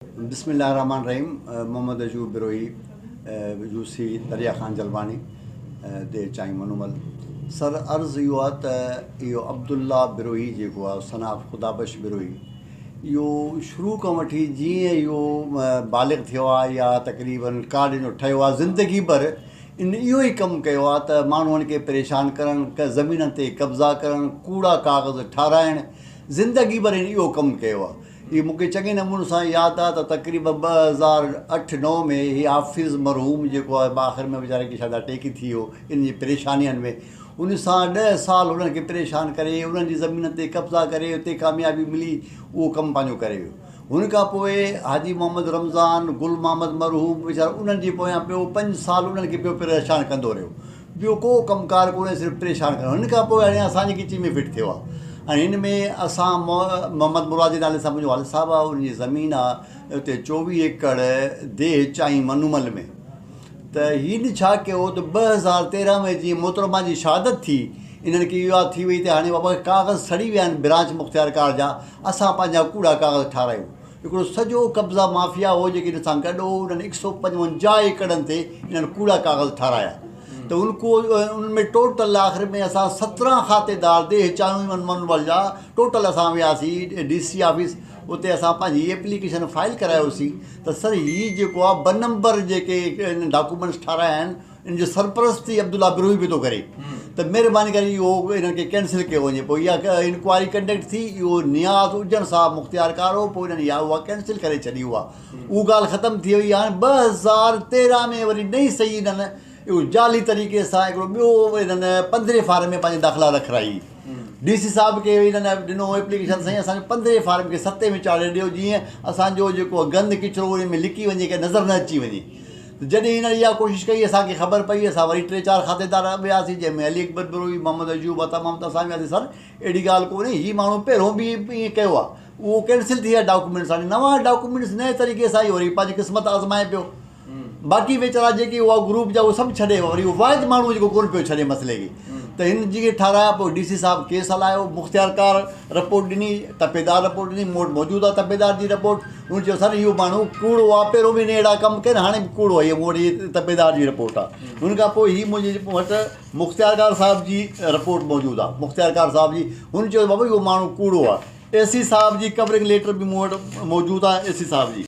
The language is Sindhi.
بسم الله الرحمٰن الرحيم محمد ايوب بروهي يوسي دريا خان جلباڻي the چائين منومل سر عرض اهو آ ته اهو عبدالله بروهي جيڪو آ سن آف خدا بخش بروهي اهو شروع کان وٺي جيئن اهو بالغ ٿيو آ يا تقريبن ڪارڊ ان جو ٺهيو آ زندگي ڀر ان اهو ئي ڪم ڪيو آ ته ماڻهن کي پريشان ڪرڻ زمينن تي قبضا ڪرڻ ڪوڙا ڪاغذ ٺاراهڻ زندگي ڀر ان اهو ڪم ڪيو آ هي مون کي چڱي نموني سان ياد آ ته تقريبا 2008 نو ۾ هي حافظ مرحوم جيڪو آ آخر ۾ ويچاري کي شايد اٽيڪ ئي ٿي ويو ان جي پريشانين ۾ ان سان 10 سال انهن کي پريشان ڪري انهن جي زمينن تي قبضا ڪري اتي ڪاميابي ملي اهو ڪم پنهنجو ڪري ويو هن کان پوء حاجي محمد رمضان گل محمد مرحوم ويچارو انهن جي پويان پيو پنج سال انهن کي پيو پريشان ڪندو رهيو ٻيو ڪو ڪم ڪار ڪونهي صرف پريشان ڪرڻ هن کان پوء هاڻي اسان جي ڳچي ۾ فٽ ٿيو آهي ۽ هن ۾ اسان محمد مراد جي نالي سان منهنجو والد صاحب آهي ان جي زمين آهي اتي 24 ايڪڙ ديهه چائين منومل ۾ ته هن ڇا ڪيو ته 2013 ۾ جيئن محترمه جي شهادت ٿي انهن کي اها ٿي وئي ته هاڻي بابا ڪاغذ سڙي ويا آهن برانچ مختيارڪار جا اسان پنهنجا ڪوڙا ڪاغذ ٺارايون هڪڙو سڄو قبضا مافيا هو جيڪي هن سان گڏ هو انهن 155 ايڪڙن تي انهن ڪوڙا ڪاغذ ٺارايا ته ان ڪو ان ۾ ٽوٽل آخر ۾ اسان 17 کاتيدار ديهه چاهيون من منول جا ٽوٽل اسان وياسي ڊي سي آفيس اتي اسان پنهنجي ايپليڪيشن فائل ڪرايوسين ته سر هي جيڪو آهي ٻه نمبر جيڪي ڊاڪومينٽس ٺارايا آهن ان جي سرپرستي عبدالله بروهي به ٿو ڪري ته مهرباني ڪري اهو انهن کي ڪينسل ڪيو وڃي پوء اها انڪوائري ڪنڊڪٽ ٿي اهو نياز اجڻ صاحب مختيارڪار هو پوء انهن اها اها ڪينسل ڪري ڇڏي اها اها ڳالهه ختم ٿي وئي هاڻي 2013 ۾ وري نئين صحيح انهن اهو جعلي طريقي سان هڪڙو ٻيو انهن 15 فارم ۾ پنهنجي داخلا رکرائي ڊي سي صاحب کي انهن ڏنو ايپليڪيشن سائين اسان جو 15 فارم کي ستين ۾ چاڙهي ڏيو جيئن اسان جو جيڪو گند ڪچرو ان ۾ لڪي وڃي ڪنهن نظر نه اچي وڃي ته جڏهن هنن اها ڪوشش ڪئي اسان کي خبر پئي اسان وري ٽي چار کاتيدار وياسين جنهن ۾ علي اڪبر بروهي، محمد ايوب، عطا محمد اسان وياسين سر اهڙي ڳالهه ڪونهي هي ماڻهو پهريون به ائين ڪيو آهي اهو ڪينسل ٿي ويا ڊاڪومينٽس هاڻي نوان ڊاڪومينٽس نئين طريقي سان اهو وري پنهنجي قسمت آزمائي پيو باقي ويچارا جيڪي اها گروپ جا اهي سڀ ڇڏي وري اهو واحد ماڻهو جيڪو ڪونه پيو ڇڏي مسئلي کي ته هن جيئن ٺارايا پوء ڊي سي صاحب ڪيس هلايو مختيارڪار رپورٽ ڏني تپيدار رپورٽ ڏني مون وٽ موجود آهي تپيدار جي رپورٽ هن چيو سر اهو ماڻهو ڪوڙو آهي پهريون به هن اهڙا ڪم ڪيا آهن هاڻي به ڪوڙو آهي هي مون وٽ هي تپيدار جي رپورٽ آهي هن کان پوء هي منهنجي وٽ مختيارڪار صاحب جي رپورٽ موجود آهي مختيارڪار صاحب جي هن چيو بابا اهو ماڻهو ڪوڙو آهي اي سي صاحب جي ڪورنگ ليٽر به مون وٽ موجود آهي اي سي صاحب جي.